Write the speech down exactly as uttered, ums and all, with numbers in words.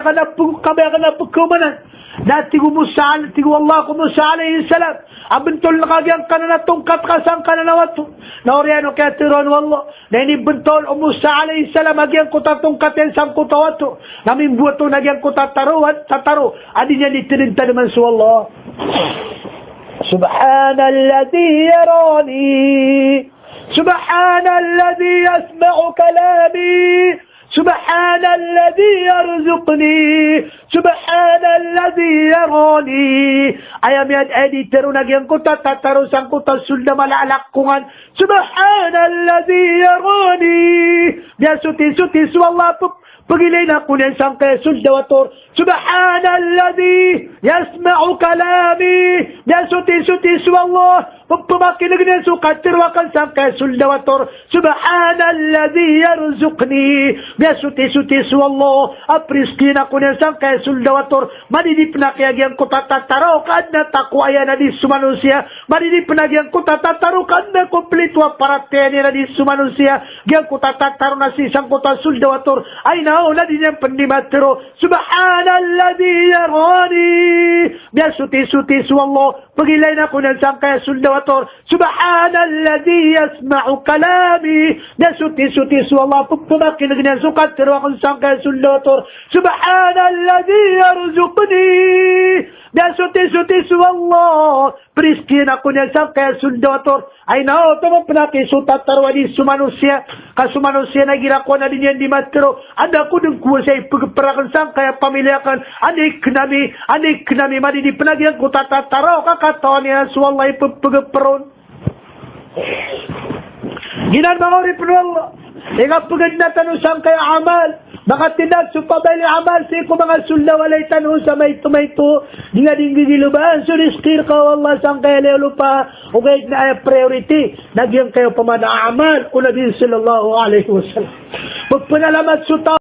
ka na pe-, kabaya ka na pekhaomanan. Na tig o Musa al-, tig o Allah ko Musa alayhis salam a bentol ka giyangkanan a tongkat ka sangkanan a wato. Na oriyan o kiyateroan o Allah. Na inibentol o Musa alayhis salam a giyangkoto a tongkat iyan sangkoto a wato. Na mimboto na giyangkoto a taro, tataro a di niyan di tedentademan so Allah. Subhanalladhi yarani. Subhanalladhi yasma'u kalami. Subhanalladhi yarzuqni. Subhanalladhi yarani. Aya miyad-, aya di tero na giyangkoto a tataro sangkoto a sold a mala a lakongan. Subhanalladhi yarani. Miyasotisoti so Allah a pe-, pegilayn ako niyan sangkaya sold a wato. Subhanalladhi yasma'u kalami. Miyasotisoti so Allah a pe-, pemakineg niyan so katero aken sangkaya sold a wato. Subhanalladhi yarzuqni. Miyasotisoti so Allah a perizkiin ako niyan sangkaya sold a wato. Madidi pen a kiyagiyangkoto a tataro ka aden a takowa iyan a di so manosiya. Madidi pen a giyangkoto a tataro ka aden a komplito a paratiyaya niyan a di so manosiya. Giyangkoto a tataro na sii sangkoto a sold a wato. Ay na o, na di niyan pen di matero. Subhanalladhi yarani. Miyasotisoti so Allah a pegilayn ako niyan sangkaya sold a wato. Subhanalladhi yasma'u kalami. Miyasotisoti so Allah a pe-, pemakineg niyan so katero aken sangkaya sold a wato. Subhanalladhi yarzuqni. Miyasotisoti so Allah a perizkiin ako niyan sangkaya sold a wato. Ay na o, tomo pen a ki so tataro a di so manosiya. Ka so manosiya na igira kowan a di niyan di matero. Anda ko den kowasa i pegeperaken sangkaya pamiliya aken. Anda i kenami, anda i kenami, madidi pen a giyangkoto a tataro ka katawan iyan so Allah i pe-, pegeperon. Giyanan manga oripen o Allah i kapegedna tano sangkaya amal. Makatindag so pabail i amal sii ko manga sold a walay tano sa maito-maito. Di nga di nggigiloban so rizki reka o Allah sangkaya liyalopa. Ogaid na aya priority na giyangkaya opama na amal o Nabi sallallahu alaihi wasallam. Pepenalamat so taw